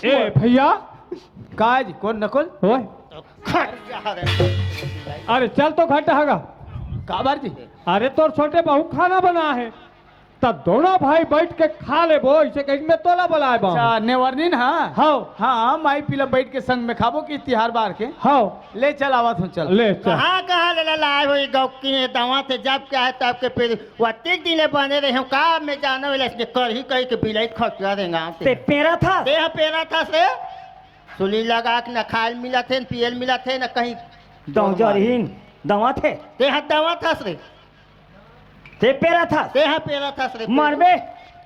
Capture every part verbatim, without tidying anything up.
ए भैया, का जी, कोन नकुल? ओए, अरे चल तो घंटा हगा। काबर जी? अरे तोर छोटे बहू खाना बना हे, त दोनों भाई बैठ के खा लेबो, इसे कहिके मैं तोला बलाए बा। अच्छा, नेवरनीन, हाँ? हव। हाँ, माई पीला बैठ के संग में खाबो कि तिहार बार के। हव। ले चल, आवत हूँ, चल। ले चल। कहाँ, कहाँ ले लाए हो ये गौकी ने दावा थे, जब क्या है तब के फिर वत्तीक दिन ले बने रहे हो का, मैं जाना वाला इसने कर ही कही के बिलाई खटिया देंगा ते। ते पेरा था? ते हा पेरा था से? सुली लगा के न खायल मिला थे, न पियल मिला थे, न कहीं दौजरहीन दवा थे। ते हा दवा था से? ते पेरा था? ते हा पेरा था से? मरबे।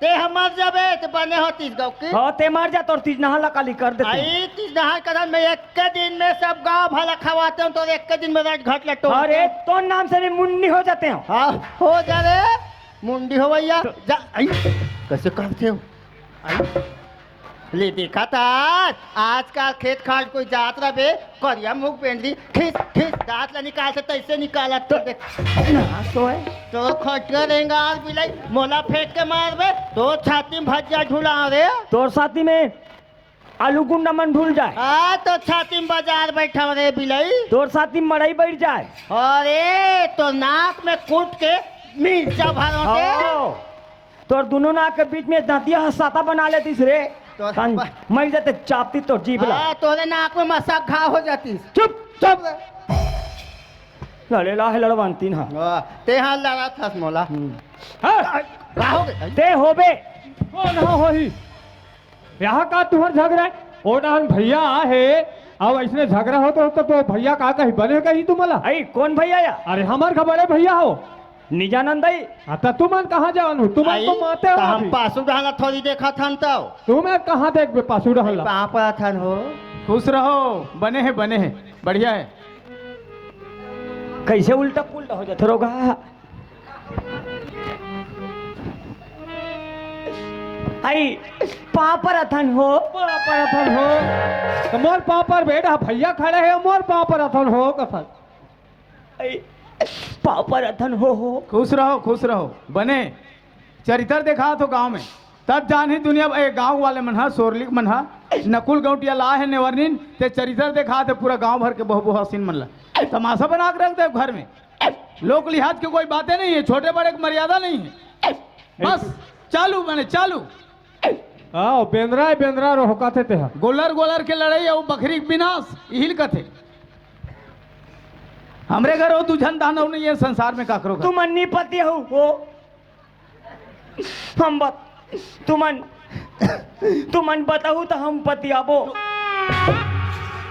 ते हा मर जाबे, ते बने हो तीस गौ के। हाँ, ते मर जा, तोर तीस नहा लकाली कर देते। आई तीस नहा कदम में एक के दिन में सब गाँव भला खवाते हो, तो एक के दिन में राज घाट लट्टो। अरे, तो नाम से भी मुंडी हो जाते हो। हाँ, हो जा रे, मुंडी हो भैया। तो जा, आई, कैसे करते हो? आई, ले देखा था, आजकल खेत खाट कोई जात रहे, करिया मुख पेंदी, खिस, खिस, दांत ला निकाल से तैसे निकाला तो देख। ना तो है। तो खटिया रेंगा आज बिलाई, मोला फेंक के मारबे, तो छाती में भज्जा झुला रे। तोर छाती में आलू गुंडा मन ढुल जाए। हाँ, तो छाती में बाजार बैठा रे बिलाई। तोर छाती में मड़ई बैठ जाए। अरे, तो नाक में कूट के मिर्चा भरो दे। हाँ। तोर दुनों नाक के बीच में दांतिया ह साता बना लेतीस रे। तो कान प- मर जाते चापती तोर जीभ ला। हाँ, तोरे नाक में मसा घाव हो जातीस। चुप, चुप। लड़े ला है लड़वान तीन हा। वाह, ते हा लड़ा थस मोला। हम्म। हाँ, का हो गए? ते होबे। कौन हा होही? यहाँ का तुहर झगड़ा है? ओ डहन भैया आ हे, अब ऐसने झगड़ा होत हो तो, तो भैया का कही बने कही तुम्हाला? आई, कौन भैया या? अरे हमार का बड़े भैया हो। निजानंद आई। हाँ, तो तुमन कहाँ जावन हो? तुमन आई, तो माते हो तो हम अभी। पासू डहला थोड़ी देखा थन तो। तुमन कहाँ देखबे पासू डहला? पाँव पड़त हन हो। खुश रहो, बने है, बने है, बढ़िया है। कैसे उल्टा पुल्टा हो जात रोगा? आई, पाँव परत हन हो। पाँव परत हन हो। तो मोर पाँव पर बेटा भैया खड़े हे, मोर पाँव परत हन हो कथन। आई, पाँव परत हन हो, हो। खुश रहो, खुश रहो। बने चरित्र देखा तो गांव में, तब जान ही दुनिया, ए, गांव वाले मन हा, सोरलिक मन हा, नकुल गौटिया ला है नेवरनीन, ते चरित्र देखा थे पूरा गांव भर के बहु बहु हसीन मन ला। तमाशा बना के रख दे घर में। लोक लिहाज की कोई बातें नहीं है, छोटे बड़े की मर्यादा नहीं है। बस, चालू बने, चालू। आओ, बेंदरा है, बेंदरा रोहका थे तेहा। गोलर गोलर के लड़ाई अउ बखरी के विनाश, इहिल कथे। हमरे घर हो दू झन दानव नहीं है संसार में काकरो घर। तुमन नी पति हो, हो। हम बत-, तुमन, तुमन बताहू त हम पतियाबो।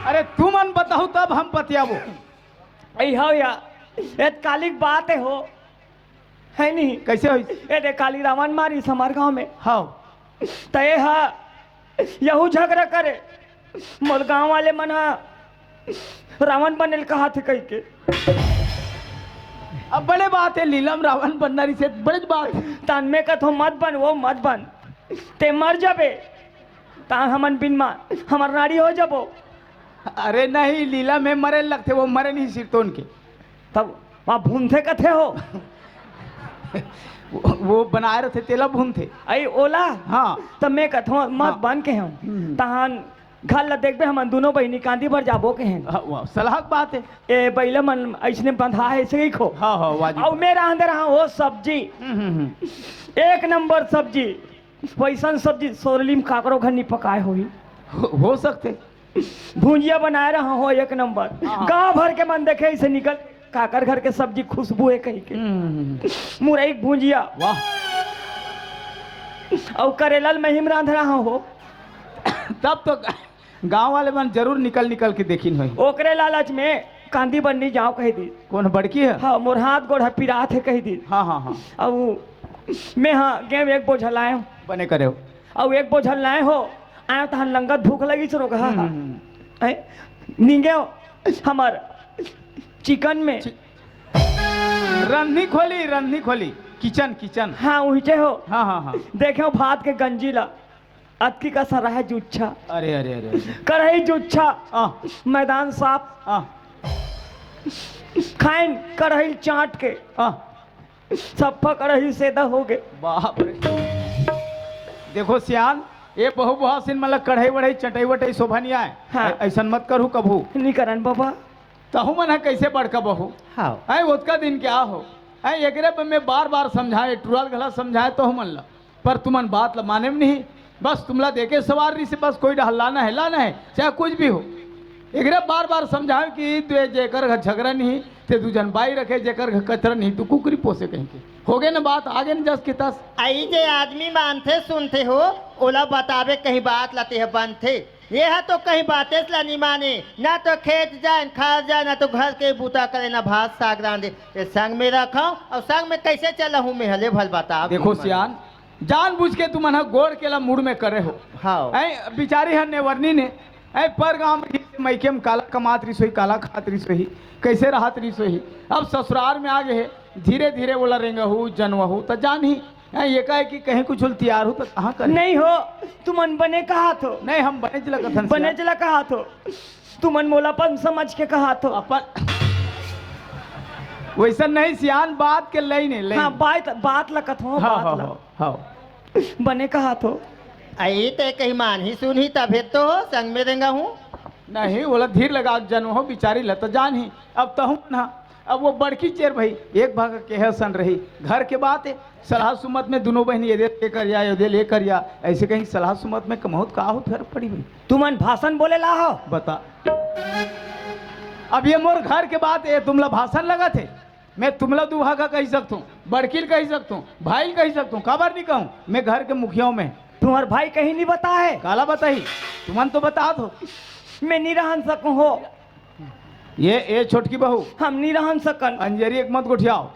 अरे तुमन बताहू तब हम पतियाबो। ऐ हव या, एतकालिक बात है हो, है नहीं? कैसे होइस? ए दे काली रावण मारिस हमर गांव में। हव। त ए हा यहू झगड़ा करे, मोर गांव वाले मन हा रावण बने ल कहा थे कहिके। अब बड़े बात है, लीला म रावण बनना रहिसे, बड़े बात है। तान में कथो मत बन, वो मत बन, ते मर जाबे। तान हमन बिन मा-, हमर नारी हो जाबो। अरे नहीं, लीला में मरे लगथे, वो मरे नहीं सिरतोन के। तब वहाँ भूनथे कथे हो। वो, वो बनाए रहथे, तेला भूनथे। आई ओला? हाँ। तब मैं कथो, मत हाँ। बन के हूँ। हम्म। तहान घर ला देखबे, हमन दोनों बहिनी कांदी भर जाबो के हैं। हाँ, वाह, सलाह के बात है। ए, बैला मन ऐसने बंधा है, ऐसे ही खो। हाँ, हाँ, वाजिब। अउ मैं रांधे रहा हो सब्जी। हम्म, हम्म, हम्म। एक नंबर सब्जी। वैसन सब्जी सोरली में काकरो घर नहीं पकाए होही। हो, हो सकथे। भुंजिया बनाए रहा हो एक नंबर। हाँ। गांव भर के मन देखे इसे निकल काकर घर के सब्जी खुशबू है कहिके। हम्म। मुरई के भुंजिया। वाह। अउ करेला ल महीम रांध रहा हो। तब तो गांव वाले मन जरूर निकल निकल के देखिन होही। ओकरे लालच में कांदी बन्नी जाओ कह दी। कौन बड़की है? हाँ, मोर हाथ गोड़ ह पिरात है कह दी। हाँ, हाँ, हाँ। अब मैं हाँ गेम एक बोझा लाए हूँ। बने करे हो। अब एक बोझा लाए हो, आए तहान लंगत भूख लगी चलो कहा। हम्म, हम्म, हम्म। हैं? नींगे हो, हमार चिकन में। चि-, रंधनी खोली, रंधनी खोली, किचन, किचन। हाँ, उहिचे हो। हाँ, हाँ, हाँ। देखे हो भात के गंजी ला। अतकी का सरा है जुच्छा। अरे, अरे, अरे, अरे। कढ़ाई जुच्छा। हाँ। मैदान साफ। हाँ। खाइन कढ़ाई चाट के। हाँ। सप्पा कढ़ाई सेदा हो गए। बाप रे। देखो सियान, ए बहू बुहासिन मन ला कढ़ई वढ़ई चटई वटई शोभा नइ आय। हाँ। ऐ-, अइसन मत करहू कभू। नइ करन बबा। तहू मन ह कइसे बड़का बहू? हाँ। ऐ ओतका दिन के आहो। ऐ एकरे बर मैं बार बार समझाए, टुरा ल घला समझाए तहू मन ला, पर तुमन बात ला माने म नहीं। बस तुमला देके सवार रहिसे, बस कोई डहर लाना हे, लाना हे, चाहे कुछ भी हो। एकरे बार बार समझाए कि तू ए जेकर घर झगरा नहीं, ते दू झन बाई रखे, जेकर घर कचरा नहीं, तू कुकरी पोसे कहिके। होगे न बात, आगे न जस के तस। अई जे आदमी मानथे सुनथे हो, ओला बताबे कहीं बात ला तेह बनथे। ये ह तो कहीं बातेच ला नइ माने, ना तो खेत जाए, न खार जाए, ना तो घर के बूता करे, ना भात साग रांधे। ये संग में रखव अउ संग में कइसे चलहूं मैं हले भल बताव देखो तुमन। सियान, जानबूझ के तुमन ह गोड़ के ला मुड़ में करे हो। हाँ। ऐ बिचारी ह नेवरनी ने, ऐ पर गांव में रहिसे, मइके में काला कमात रहिस होही, काला खात रहिस होही, कइसे रहत रहिस होही। अब ससुरार में आ गे हे, धीरे धीरे ओला रेंगहू, जनवहू, त जानही। ऐ एकाएकी कहीं कुछ ल तियारहू त कहाँ करे? नहीं हो, तुमन बने कहत हो। नहीं, हम बनेच लगत हन बनेच सियान। ला कहत हो। तुमन मोला अपन समझ के कहत हो। अपन वइसन नहीं सियान, बात के लई ने, लई हाँ, ने। बात, बात ला कथो, हाँ, बात हाँ, ला। हाँ, हाँ। बने कहत हो। अई ते कहीं मानही सुनही तभे तो हो, संग में रेंगहूं। नहीं, ओला धीर लगा के जनवहू, बिचारी ला त जानही। अब तहूं ना, अब वो बड़की चेर भई, एक भाग के हे सन रही। घर के बात हे, सलाह सुमत में दुनों बहिनी एदे ले कर या, एदे ले कर या, अइसे कहीं सलाह सुमत में कमउत का होत फरक पड़ी भई? तुमन भासन बोले ला हो। बता। अब ये मोर घर के बात हे, तुमला भासन लगत हे? मैं तुमला दू भाग कहि सकथों, बड़की ल कहि सकथों, भाई ल कहि सकथों, काबर नइ कहूं? मैं घर के मुखिया हूं मैं। तुम्हर भाई कहीं नइ बताय हे? काला बताही? तुमन तो बतात हो। मैं नइ रहन सकूं हो। ये, ए छोटकी बहू। हम नइ रहन सकन। अंजरी एक मत गोठियाव।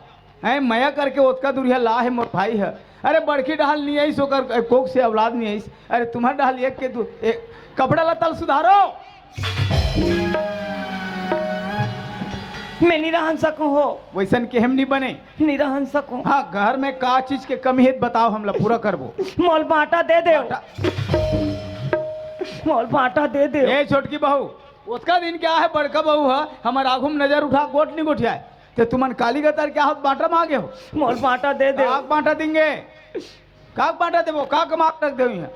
हैं, मया करके ओतका दूरिहा ला हे मोर भाई ह। अरे बड़की डहर नइ आइस, ओकर कोख से औलाद नइ आइस। अरे तुम्हर डहर एक के दू, ए, कपड़ा लत्ता ल सुधारो। मैं नइ रहन सकूं हो। वइसन केहे म नइ बने। नइ रहन सकूं। हाँ, घर में का चीज के कमी हे त बताव, हमला पूरा करबो। मोल बांटा दे देव। बांटा। मोल बांटा दे देव। ए छोटकी बहू, ओतका दिन के आहे बड़का बहू ह, हमर आघू म नजर उठा गोठ नइ गोठियाय। ते तुमन काली गतर के आहत बांटा मांगे हो? मोल बांटा दे देव। काक बांटा दिंगे? काक बांटा देबो? का कमा के रख देव इहां?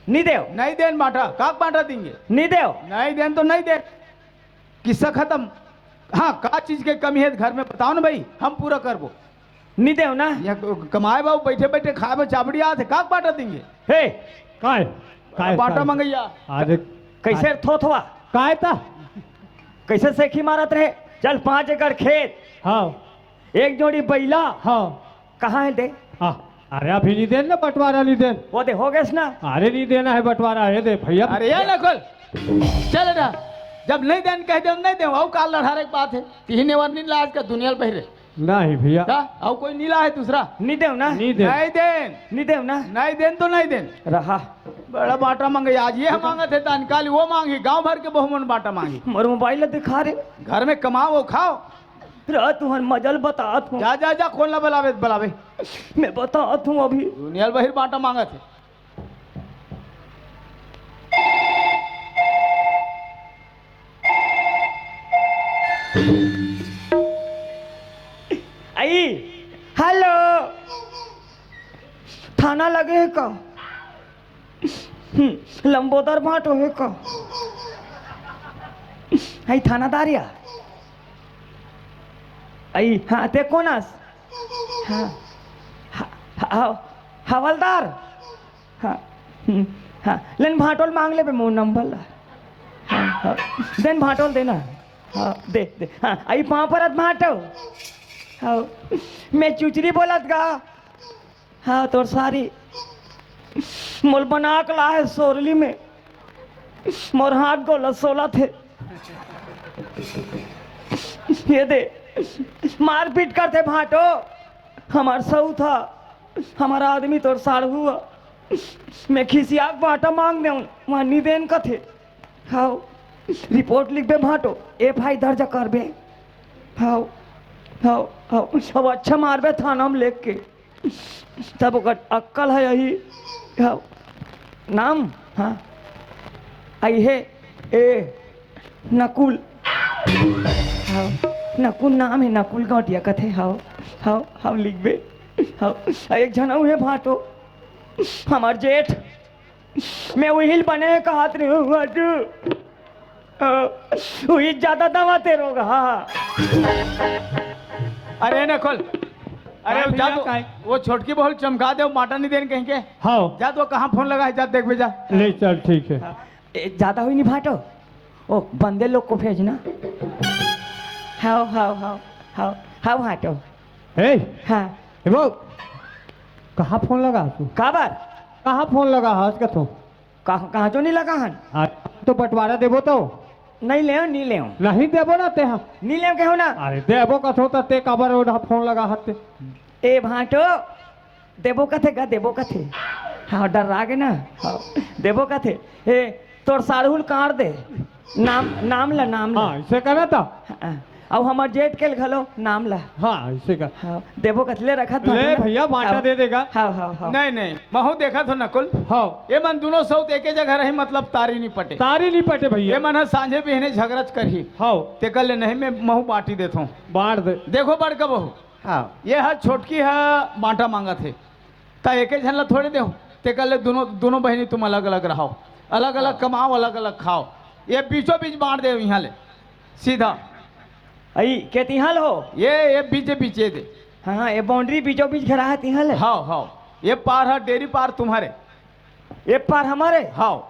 नइ देव। नइ देन बांटा, काक बांटा दिंगे? नइ देव। नइ देन तो नइ देन। किस्सा खतम। हाँ, का चीज के कमी हे घर में बताव न भई, हम पूरा करबो। नइ देव ना। इहां कमाय बाबू बइठे बइठे खाय बर चाबड़ी आत हे, काक बांटा दिंगे? हे, काय? काय, बांटा काय? मंगइया। अरे, कइसे काय? थोथवा? काय ता? कइसे सेखी मारत रहे? चल, पांच एकड़ खेत। हाँ। एक जोड़ी बइला। हाँ। कहाँ हे दे? हाँ। अरे, अभी नइ देन ना, बंटवारा नइ देन। वो दे, हो गेस ना। अरे, नइ देना हे बंटवारा, हे दे भइया। अरे, ए नकुल, चल ना। जब नइ देन कहि देव, नइ देव। अउ काल लड़ारे के बात हे। तिही नेवरनी लाज का दुनिया ल बहिरे। नहीं भइया। का? अउ कोई नइ लाय हे दूसरा? नइ देव ना। नइ देन। नइ देन। नइ देव ना। नइ देन तो नइ देन। रहा। बड़ा बांटा मांगे आज, ये मांगत हे तहां काली वो मांगही, गांव भर के बहू मन बांटा मांगही। मोर मोबाइल ला दिखा रे। घर में कमाव अउ खाव। रहा, तुंहर मजा ल बतात हूं। जा, जा, जा, कोन ला बलाबे, बलाबे। मैं बतात हूं अभी। दुनिया ल बहिर बांटा मांगत हे। अई, हेलो, थाना लगे हे का? हम्म, लंबोदर भांटो हे का? अई, थानादार या? अई, हाँ, ते कोन अस? हाँ, हा-, हा-, हवलदार? हाँ, हम्म, हाँ, लेन भांटो ल मांग लेबे मोर नंबर ला। हाँ, हाँ, देन भांटो ल देना। हाँ, दे, दे। हाँ, अई पांव परत भांटो। हाँ, मैं चुचरी बोलत गा। हाँ, तोर सारी मोल बना के ला हे सोरली में। मोर हाथ गोला सोलत हे। ये दे, मारपीट करथे भांटो। हमर सऊत ह, हमर आदमी तोर साढ़ू ह। मैं खिसिया के बांटा मांग देऊं, वहां नइ देन कथे। हाव, रिपोर्ट लिखबे भांटो, एफ आई आर दर्ज करबे। हाव, हाव, हाव, अब अच्छा मारबे थाना में लेके। तब ओकर अक्कल हे यही। हाव, नाम, हाँ, अई हे, ए, नकुल। हाव, नकुल नाम हे, नकुल गौंटिया कथे। हाव, हाव, हाव, लिखबे। हाव, एक झन अउ हे भांटो, हमर जेठ, मैं उहिल बने कहत रहे हूँ, भाटो। अ, उही ज्यादा दवा ते रोग, हाँ। अरे नकुल, अरे हाँ जा भैया, तो, काय? वो छोटकी बहू ल चमका दे, वो बांटा नहीं देन कहीं के। हाँ। जा तो कहाँ फोन लगा है, जा देख बे जा। ले चल, ठीक है। ए, ज्यादा हुई नहीं भाटो, ओ बंदे लोग को भेजना। हाव, हाव, हाव, हाव, हाव भाटो। ए, हाँ। ए वो, कहाँ फोन लगा तू? काबर? कहाँ फोन लगा हस का तू? कहाँ, कहाँ तो नहीं लगा हन? हाँ, तो बंटवारा देबो तो? नहीं लेव, नहीं लेव। नहीं देबो ना ते हम। नहीं लेव कहो ना। अरे देबो कथो त ते काबर ओढ़ा फोन लगा हते? ए भाटो, देबो कथे गा, देबो कथे। हाँ, डर रहा के ना। हाँ, देबो कथे। ए, तोर साढ़ुल काट दे। नाम, नाम ला, नाम ला। हाँ, इसे कहना था। हाँ, अउ हमर जेठ के घलो नाम ला। हाँ, इसे का। हाँ, देबो कथले रखत ले भाटो ना। भैया, बांटा हाँ। दे देगा। हाँ, हाँ, हाँ। नहीं, नहीं, महू देखत हो नकुल। हाँ। ये मन दोनों सौत एके जगह रही, मतलब तारी नहीं पटे। तारी नहीं पटे भैया। ये मन ह सांझे बिहने झगड़च करही। हाँ। तेकर ले नहीं, मैं महू बांटी देत हूँ। बांट दे। देखो बड़का बहू। हाँ। ये ह छोटकी ह बांटा मांगत हे। त एके झन ला थोड़े देहूँ। तेकर ले दोनों, दोनों बहिनी तुम अलग-अलग रहो। अलग-अलग हाँ। कमाओ, अलग-अलग खाओ। ये बीचों बीच बांट देव इहाँ ले। सीधा। अई, के तिहाँ ले हो? ये, ये बीचे बीचे दे। हाँ, हाँ, ये boundary बीचों बीच घेरा है तिहाँ ले? हाव, हाव। ये पार है डेरी पार तुम्हारे। ये पार हमारे? हाव।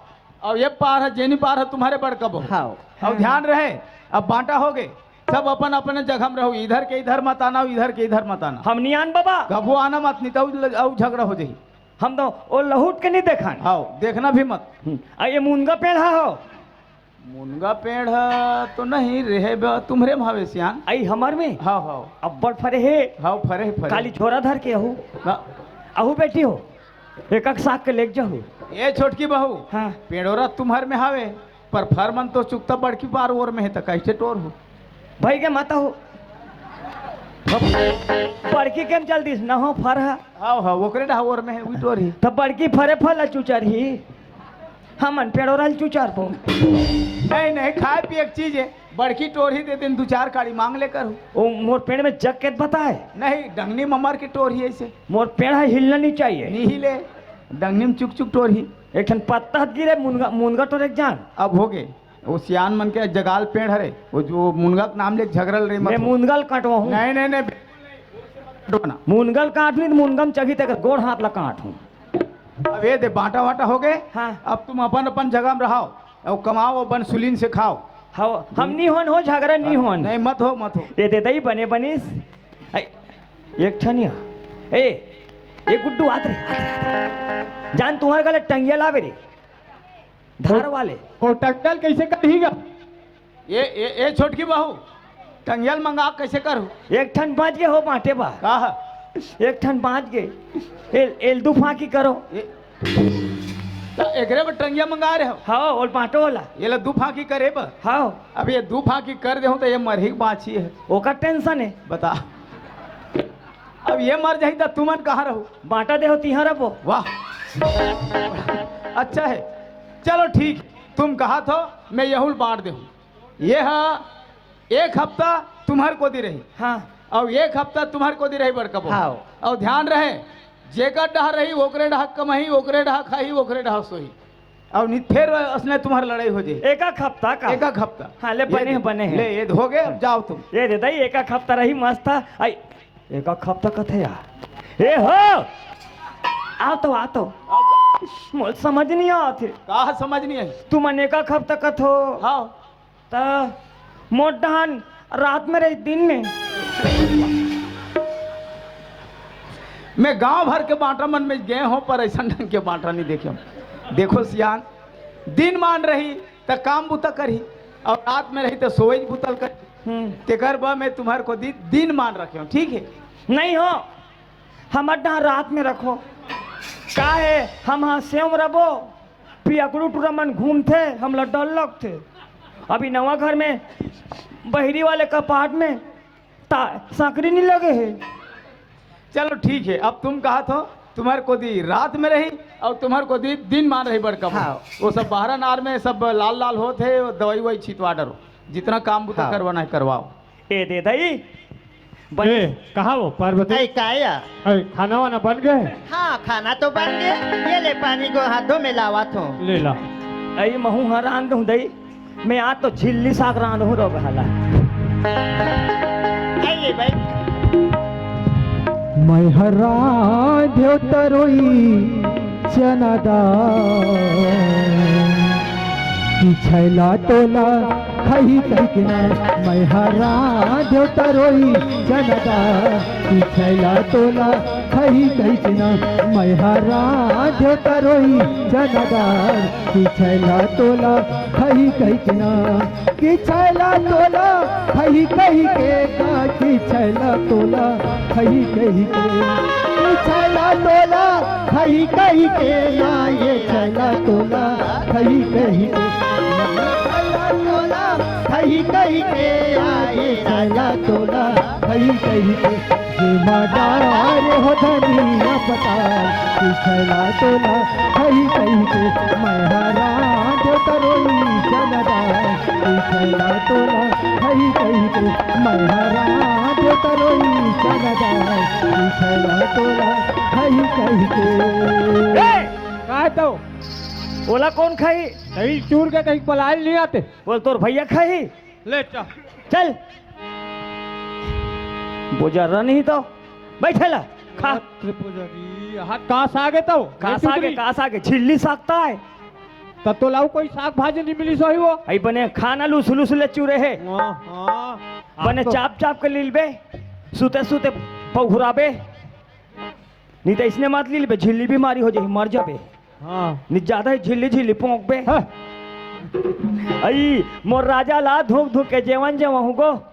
अउ ये पार है, जेनी पार है तुम्हारे बड़का बहू। हाव। अउ हाँ। ध्यान रहे, अब बांटा हो गे, सब अपन अपन जगह में रहो, इधर के इधर मत आना, इधर के इधर मत आना। हम नहीं आन बाबा। कभू आना मत, नहीं तो अउ झगड़ा हो जाही। हम तो ओ लहुट के नहीं देखन। हाव, देखना भी मत। हम्म, आ ये मुनगा पेड़ हा हो? मुनगा पेड़ ह तो नहीं रहे बा, तुम्हरे में हवे सियान। आई हमर में? हाव, हाव। अब्बड़ फरे हे। हाव, फरे हे, फरे। काली झोरा धर के आहू। ना। आहू बेटी हो, एक एक साग के लेके जाहू। ए छोटकी बहू, हाँ। पेड़ोरा तुम्हर में हवे, पर फर मन तो चुकता बड़की पार ओर में हे, त कैसे टोर हो? भाई के मत हो। बड़की केम चल दिस, न हो फर ह। हाव, हाव, ओकरे डहा ओर में हे, उही टोर ही। त बड़की फरे फल चुचर ही। हमन पेड़ोरा ल चुचारबो। नहीं, नहीं, खाए पिए के चीज हे। बड़की टोरही दे दिन, दू चार काड़ी मांग ले करू। ओ, मोर पेड़ में जग के बताए। नहीं, डंगनी ममर के टोरही ऐसे। मोर पेड़ है, हिलना नहीं चाहिए। नहीं हिले, डंगनी में चुक चुक टोरही। एक ठन पत्ता हत गिरे, मुनगा, मुनगा टोरे के जान। अब हो गे, वो सियान मन के जगाल पेड़ हरे, वो जो मुनगा के नाम ले झगड़ल रे, मत मैं हो। मुनगा ल काटवा हूँ। नहीं, नहीं, नहीं, बिल्कुल नहीं, वो से मत काटो ना। मुनगा ल काट नहीं, मुनगा में चघी तेकर गोड़ हाथ ला काट हूँ। अब ये दे, बांटा वाटा हो गए। हाँ। अब तुम अपन अपन जगह में रहो, और कमाओ, अपन सुलीन से खाओ। हाँ, हम नहीं होन हो, झगड़ा नहीं होन। नहीं, मत हो, मत हो। ये दे दई बने बनिस। ए, एक ठनिया। ए, ए गुड्डू, आत रे, आत रे, आत रे। जान तुम्हारे गले टंगिया लावे रे। धार वाले। वो टंगल कैसे कटही गा? ये, ये, ये छोटकी बहू, टंगिया ल मंगा कैसे करू? एक ठन बांच गे हो बांटे बा। का? एक ठन बांच गे। एल, एल दू फांकी करो। ये, त एकरे बर टंगिया मंगा रहे हो? हाँ, ओल बांटो होला। ये ला दू फांकी करे बर? हाँ। अब ये दू फांकी कर देहूं त ये मरही के बांची है। ओकर tension है। बता। अब ये मर जाही त तुमन कहाँ रहो? बांटा देहो तिहाँ रहो। वाह। अच्छा है। चलो ठीक, तुम कहा थो, मैं यहू ल बांट देहूं। ये हा एक हफ्ता तुम्हर कोती रही। हाँ। अउ एक हफ्ता तुम्हर कोती रही बड़का बहू। हाँ। अउ ध्यान रहे, जेकर डहा रही, ओकरे डहा कमाही, ओकरे डहा खाही, ओकरे डहा सोही। अउ नहीं, फेर असने तुम्हर लड़ाई हो जाही। एक एक हफ्ता का? एक एक हफ्ता। हाँ, ले, ये बने दे, बने हैं। ले, ये हो गए, अब जाओ तुम। ये दे दई, एक एक हफ्ता रही मस्त था। आई, एक एक हफ्ता कथे यार। ए हो! आ तो, आ तो। मोर समझ नहीं आत हे। का समझ नहीं आई? तुमन एक एक हफ्ता कथो। हाँ। त मोर डहन रात में रही, दिन में। मैं गांव भर के बांटा मन में गए हों, पर ऐसा ढंग के बांटा नहीं देखे हों। देखो सियान, दिन मान रही त काम बुता करही, अउ रात में रही त सोवई बुता ल करही। हम्म। तेकर बर मैं तुम्हर कोती दिन मान रखे हों, ठीक है? नहीं हो, हमर डहन रात में रखो। का है, हम हा सेव रबो, पियकड़ू टूरा मन घूमथे, हमला डर लगथे। अभी नवा घर में बहिरी वाले कपाट में ता-, सांकरी नहीं लगे हे। चलो ठीक है, अब तुम कहा थो, तुम्हर कोती रात में रही अउ तुम्हर कोती दिन मान रही बड़का बहू। हाँ। वो सब बहरा नार में सब लाल लाल होत हे, वो दवाई ववाई छितवा डरो, जितना काम बुता हाँ। करवाना है करवाओ। ए दे दई, बन- ए, कहाँ वो पार्वती? ऐ, काया? ऐ, खाना वाना बन गए? हाँ, खाना तो बन गए। ये ले पानी को हाथों में लावा थो। ले ला। ऐ महू हरान दूं दई, मैं आज तो झिल्ली साग रांधहूं रो बहाला। ऐ ले भाई। मैं हरान देव तरोई चना दाल, कि छैला तोला खही कहिके ना, मैं हरान देव तरोई चना दाल, कि छैला तोला खही कहिके ना, मैं हरान देव तरोई चना दाल, कि छैला तोला खही कहिके ना। कि छैला तोला खही कहिके का, कि छैला तोला खही कहिके, कि छैला तोला खही कहिके ना, ये छैला तोला खही कहिके, छैला तोला खही कहिके ना, ये छैला तोला खही कहिके। जेमा डारे हो धनिया पताल, कि छैला तोला खही कहिके, मैं हरान देव तरोई चना दाल, कि छैला तोला खही कहिके, मैं हरान देव तरोई चना दाल, कि छैला तोला खही कहिके। ए! का है तो? ओला कौन खाही? कहीं चूर के कहीं पलायल नहीं आते। बोल, तोर भैया खाही? ले चल। चल। बोजर नहीं तो बैठे ला, खा। अरे पुजारी, हाथ का साग है तो? का साग है, का साग है? झिल्ली साग तो है। तब तो लाऊ कोई साग भाजी नहीं मिली सही वो। आई बने खाना लुस लुस ले चूरे है। हाँ, हाँ। बने तो चाप चाप के लीलबे, सुते सुते पहुराबे। नहीं तो इसने मत लीलबे, झिल्ली बीमारी हो जाही, मर जाबे। हाँ। नि ज्यादा ही झिल्ली झिल्ली पोंकबे। हाँ। आई, मोर राजा ला धुक धुक के जेवन जेवा हूँ गो।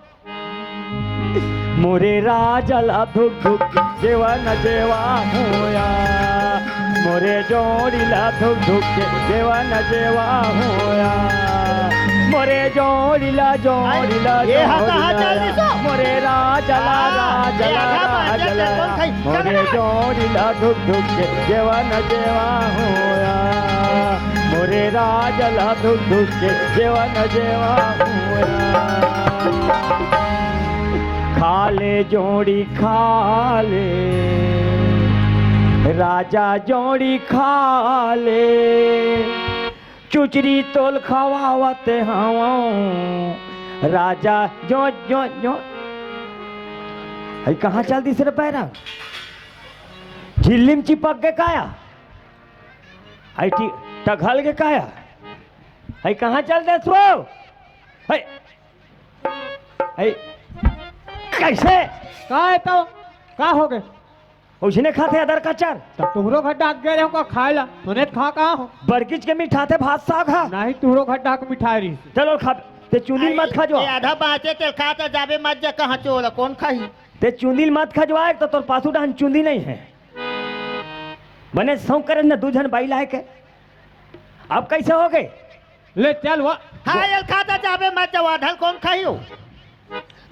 मोरे राजा ला धुक धुक के जेवन जेवा होया। मोरे जोड़ी ला धुक धुक के जेवन जेवा होया। मोरे जोड़ी ला, जोड़ी ला, ये हा जोड़ी कहाँ ला। चल दिसो? मोरे राजा ला, हाँ, राजा ये ला, आधा बांचे राजा ला। तेल कौन खाई? मोरे जोड़ी ला धुक धुक के जेवन जेवा होया। मोरे राजा ला धुक धुक के जेवन जेवा होया। खा ले जोड़ी खा ले, राजा जोड़ी खा ले। चुचरी तोल खवावत हवं, राजा जो, जो, जो। हई कहाँ चल दिस रे पैरा? झिल्ली म चिपक के काया? हई टी-, टघल के काया? हई कहाँ चल देस वो? हई, हई, कैसे? का है तो? का हो गए? उसने खाथे अदर कचर। तब तुहरो घर डाक गए रहे का खाए ला, तूने खा कहाँ हो? बरकिच के मिठाथे भात साग हा। नहीं, तुहरो घर डाक मिठाई रही। चलो खा, ते चुंदी ल मत खा जो। ये आधा बांचे तेल खा तो जाबे मत जा, कहाँ चोला, कौन खाही? ते चुंदी ल मत खा जो, आए तो तोर पासू डहन चुंदी नहीं है। बने सौंक करे न दू झन बाई लाए के। अब कैसे हो गए? ले चल वा। हाँ, एल खाता जाबे मत जवा, ढल कौन खाइयो?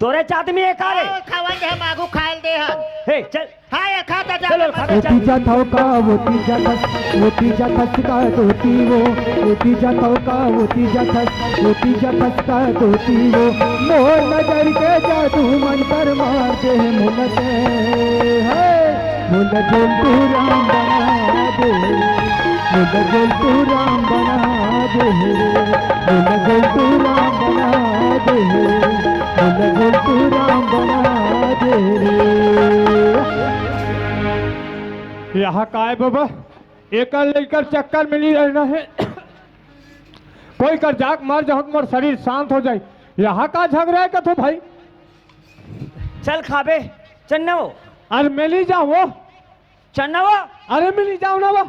तोरे चादमी है का रे? आओ, खावन दे, हम आगू खायल दे हन। हे, चल। हाँ, एल खाता जाबे चलो, मत। खाता वो चल। तीजा थौका, वो तीजा थस, वो तीजा थस का धोती वो, वो तीजा थौका, वो तीजा थस, वो तीजा थस का धोती वो, मोर नजर के जादू मंतर मार दे मोला ते, हे। मोला जोंतू राम बना दे, मोला जोंतू राम बना दे, मोला जोंतू राम बना दे, मोला जोंतू राम बना दे रे। यहाँ काय बाबा, एकर लइकर चक्कर मिली रहना है। कोई कर जाक मर जाहूं त मोर शरीर शांत हो जाई। यहाँ का झगड़ा है कथो भाई? चल खाबे, चन्ना वो। अरे मिली जाओ वो। चन्ना वो। अरे मिली जाओ ना वो।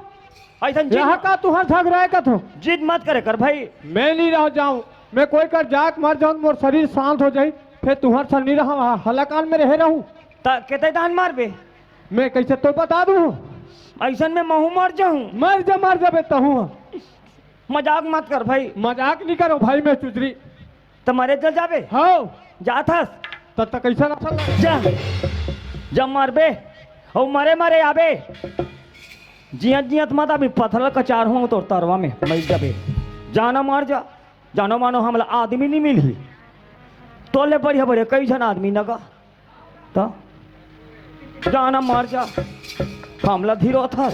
ऐसन जिद यहाँ का तुहर झगड़ा है कथो? जिद मत करे कर भाई। मैं नहीं रह जाऊं, मैं कोई कर जाक मर जाऊं, मोर शरीर शांत हो जाई, फिर तुहर संग नहीं रहा, हलाकान में रहे रहूं। त केते दान मारबे? मैं कैसे तो बता दूं? ऐसन में महू मर जाऊं। मर जा, मर जाबे तहूं। मजाक मत कर भाई। मजाक नहीं करो भाई, मैं चुचरी। त मरे चल जाबे? हाँ। जात हस? त, त कैसा रहा? जा। जब मरबे, और मरे मरे आबे। जियत जियत मत आबे, पथरा कचार हूं तोर तरवा में, मर जाबे। जाना मर जा। जानो मानो हमला आदमी नहीं मिलही। तोले बढ़िया बढ़िया कई झन आदमी नगा। त जाना मर जा, हमला धिरोथस।